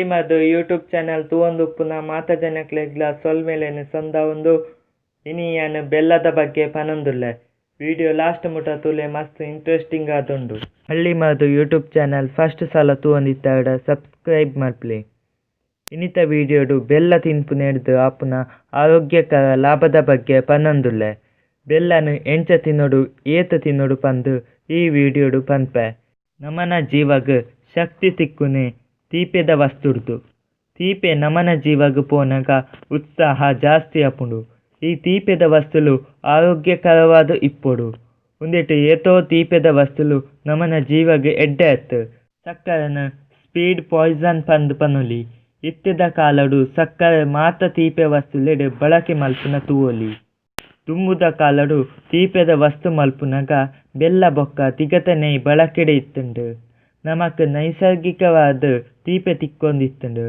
Hallimadu YouTube channel ತೂವೊಂದುಪ್ಪುನ ಮಾತ ಜನಕ್ಲೆಗ್ಲಾ ಸೊಲ್ಮೆಲೆನ್ ಸಂದಾವೊಂದು ಇನಿ ಯಾನ್ ಬೆಲ್ಲದ ಬಗ್ಗೆ ಪನೊಂದುಲ್ಲೆ. ವಿಡಿಯೋ ಲಾಸ್ಟ್ ಮುಟ ತೂಲೆ ಮಸ್ತ್ ಇಂಟ್ರೆಸ್ಟಿಂಗ್ ಆದುಂಡು. ಹಳ್ಳಿಮದು YouTube channel first ಸಲ ತೂವೊಂದಿತ್ತರ್ಡ ಸಬ್ಸ್ಕ್ರೈಬ್ ಮಲ್ಪುಲೆ. ಇನಿತ ವಿಡಿಯೋಡು ಬೆಲ್ಲ ತಿನ್ಪುನೆರ್ದ್ ಆಪುನ ಆರೋಗ್ಯಕರ ಲಾಭದ ಬಗ್ಗೆ ಪನೊಂದುಲ್ಲೆ. ಬೆಲ್ಲನ್ ಎಂಚ ತಿನೊಡು ಏತ್ ತಿನೊಡು ಪಂದ್ ಈ ವಿಡಿಯೋಡು ಪನ್ಪೆ. ನಮನ ಜೀವಗ್ ಶಕ್ತಿ ತಿಕ್ಕುನೆ ತೀಪೆದ ವಸ್ತುರ್ದು. ತೀಪೆ ನಮನ ಜೀವಗ್ ಪೋನಗ ಉತ್ಸಾಹ ಜಾಸ್ತಿ ಆಪುಂಡು. ಈ ತೀಪೆದ ವಸ್ತುಲು ಆರೋಗ್ಯಕರವಾದ್ ಇಪ್ಪೊಡು. ಉಂದೆಟ್ ಏತೋ ತೀಪೆದ ವಸ್ತುಲು ನಮನ ಜೀವಗ್ ಎಡ್ಡೆ ಅತ್ತ್. ಸಕ್ಕರೆನ್ ಸ್ಪೀಡ್ ಪಾಯಿಸನ್ ಪಂದ್ ಪನೊಲಿ. ಇತ್ತೆದ ಕಾಲೊಡು ಸಕ್ಕರೆ ಮಾತ ತೀಪೆ ವಸ್ತುಲೆಡ್ ಬಳಕೆ ಮಲ್ಪುನ ತೂವೊಲಿ. ದುಂಬುದ ಕಾಲೊಡು ತೀಪೆದ ವಸ್ತು ಮಲ್ಪುನಗ ಬೆಲ್ಲ ಬೊಕ್ಕ ತಿಗತ ನೆಯಿ ಬಳಕೆಡ್ ಇತ್ತುಂಡು. ನಮಕ್ ನೈಸರ್ಗಿಕವಾದ್ ತೀಪೆ ತಿಕ್ಕೊಂದಿತ್ತುಂಡು.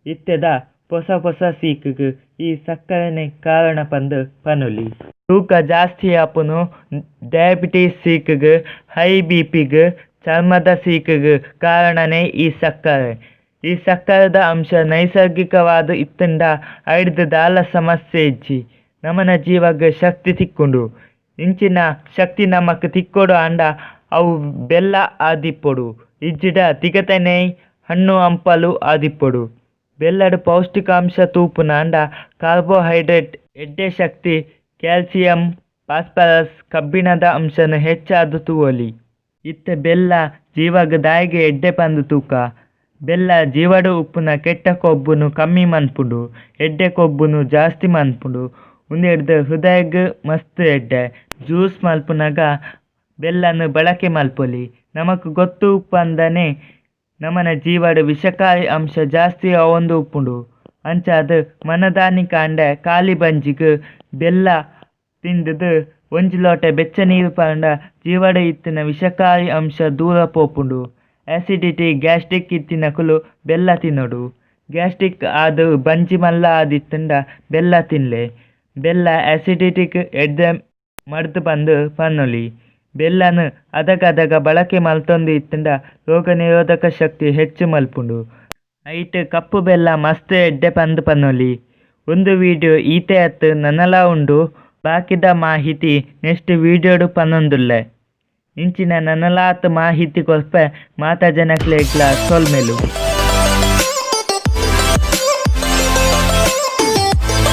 ಇತ್ತೆದ ಪೊಸ ಪೊಸ ಸೀಕುಗ್ ಈ ಸಕ್ಕರೆನೆ ಕಾರಣ ಪಂದ್ ಪನೊಲಿ. ತೂಕ ಜಾಸ್ತಿ ಆಪುನು, ಡಯಾಬಿಟೀಸ್ ಸೀಕುಗ್, ಹೈ ಬಿಪಿ ಗ್, ಚರ್ಮದ ಸೀಕುಗ್ ಕಾರಣನೆ ಈ ಸಕ್ಕರೆ. ಈ ಸಕ್ಕರೆದ ಅಂಶ ನೈಸರ್ಗಿಕವಾದ್ ಇತ್ತುಂಡ ಐರ್ದ್ ದಾಲ ಸಮಸ್ಯೆ ಇಜ್ಜಿ. ನಮನ ಜೀವಗ್ ಶಕ್ತಿ ತಿಕ್ಕುಂಡು. ಇಂಚಿನ ಶಕ್ತಿ ನಮಕ್ ತಿಕ್ಕೊಡು ಆಂಡ ಅವು ಬೆಲ್ಲ ಆದಿಪ್ಪೊಡು ಇಜ್ಜಿಡ ತಿಗತ ನೆಯಿ ಹಣ್ಣು ಹಂಪಲು ಆದಿಪ್ಪೊಡು. ಬೆಲ್ಲಡ್ ಪೌಷ್ಟಿಕಾಂಶ ತೂಪುನಾಂಡ ಕಾರ್ಬೋಹೈಡ್ರೇಟ್ ಎಡ್ಡೆ ಶಕ್ತಿ ಕ್ಯಾಲ್ಸಿಯಂ ಫಾಸ್ಫರಸ್ ಕಬ್ಬಿಣದ ಅಂಶನ್ ಹೆಚ್ಚಾದ್ ತೂವೊಲಿ. ಇತ್ತೆ ಬೆಲ್ಲ ಜೀವಗ್ ದಾಯೆಗ್ ಎಡ್ಡೆ ಪಂದ್ ತೂಕ. ಬೆಲ್ಲ ಜೀವಡ್ ಉಪ್ಪುನ ಕೆಟ್ಟ ಕೊಬ್ಬುನು ಕಮ್ಮಿ ಮನ್ಪುಂಡು. ಎಡ್ಡೆ ಕೊಬ್ಬುನು ಜಾಸ್ತಿ ಮನ್ಪುಂಡು. ಉಂದೆರ್ದ್ ಹೃದಯಗ್ ಮಸ್ತ್ ಎಡ್ಡೆ. ಜ್ಯೂಸ್ ಮನ್ಪುನಗ ಬೆಲ್ಲನ್ ಬಳಕೆ ಮನ್ಪೊಲಿ. ನಮಕ್ ಗೊತ್ತು ಉಪ್ಪಂದನೆ ನಮನ ಜೀವಡ್ ವಿಷಕಾರಿ ಅಂಶ ಜಾಸ್ತಿ ಆವೊಂದು ಉಪ್ಪುಂಡು. ಅಂಚಾದ್ ಮನದಾನಿ ಕಾಂಡೆ ಖಾಲಿ ಬಂಜಿಗ್ ಬೆಲ್ಲ ತಿಂದ್ ದ್ ಒಂಜಿ ಲೋಟೆ ಬೆಚ್ಚ ನೀರ್ ಪರ್ಂಡ ಜೀವಡ್ ಇತ್ತಿನ ವಿಷಕಾರಿ ಅಂಶ ದೂರ ಪೋಪುಂಡು. ಆಸಿಡಿಟಿ ಗ್ಯಾಸ್ಟ್ರಿಕ್ ಇತ್ತಿನಕುಲು ಬೆಲ್ಲ ತಿನೊಡು. ಗ್ಯಾಸ್ಟ್ರಿಕ್ ಆದ್ ಬಂಜಿ ಮಲ್ಲ ಆದಿತ್ತುಂಡ ಬೆಲ್ಲ ತಿನ್ಲೆ. ಬೆಲ್ಲ ಆಸಿಡಿಟಿ ಗ್ ಎಡ್ಡೆ ಮರ್ದ್ ಪಂದ್ ಪನೊಲಿ. ಬೆಲ್ಲನ್ ಅದಗದಗ ಬಳಕೆ ಮಲ್ತೊಂದು ಇತ್ತುಂಡ ರೋಗ ನಿರೋಧಕ ಶಕ್ತಿ ಹೆಚ್ಚು ಮಲ್ಪುಂಡು. ಐಟ್ ಕಪ್ಪು ಬೆಲ್ಲ ಮಸ್ತ್ ಎಡ್ಡೆ ಪಂದ್ ಪನೊಲಿ. ಉಂದು ವಿಡಿಯೋ ಈತೆ ಅತ್ತ್ ನನಲ ಉಂಡು ಬಾಕಿದ ಮಾಹಿತಿ ನೆಕ್ಸ್ಟ್ ವಿಡಿಯೋ ಡು ಪನೊಂದುಲ್ಲೆ. ಇಂಚಿನ ನನಲಾತ್ ಮಾಹಿತಿ ಕೊರ್ಪೆ ಮಾತ ಜನಕ್ಲೆಗ್ಲಾ ಸೊಲ್ಮೆಲು.